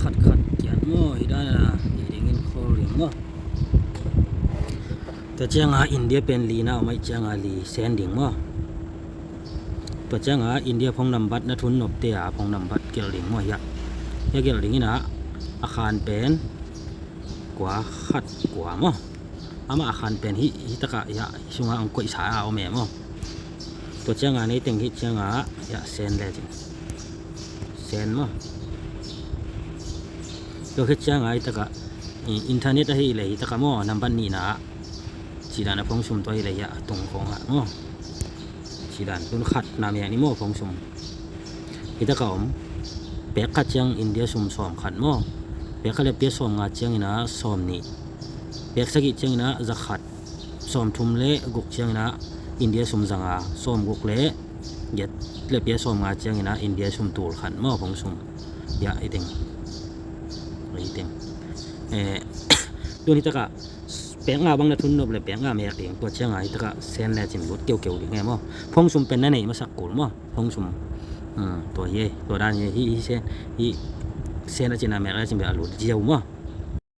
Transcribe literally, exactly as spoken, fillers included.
Khat khat kiat maw, hi dan a hi dingin khawl ding maw. Tua cianga India pen li na om ahih cianga li send ding maw. Tua cianga India phone nambat na thun nopte a phone nambat gelh ding maw hiah. Hiah gelh ding inah a khan pen kua khat kua maw. Amah a khan pen hih, hih takah hiah, hih sungah hong koihsa a om e maw. Tua cianga nei teng hih cianga hiah send le cin. Send maw. Tua khit cianga hih takah internet ahi le hih takah maw nambat nihna ah. Cidan a phone sum tua hi le hiah a tung khong ah maw. Cidan tun khat na mek ni maw phone sum. Hih takah om. Pek khat ciang India sum sawm khat maw. Pek khat le pia sawm nga ciang ina sawm nih. Pek sagih ciang ina za khat. Sawm thum le guk ciang ina India sum za nga. Sawm guk le giat le pia sawm nga ciang ina India sum tul khat maw phone sum. Hiah hi teng. Hi teng. Tun hih takah pek nga bang na thun nop le pek nga mek ding tua cianga hih takah send le cin lut keukeu ding e maw. Phone sum pen na nei masak kul maw. Phone sum tua hi e, tua dan hi e, hih send, hih send a cin a mek le cin bek a lut ziau maw.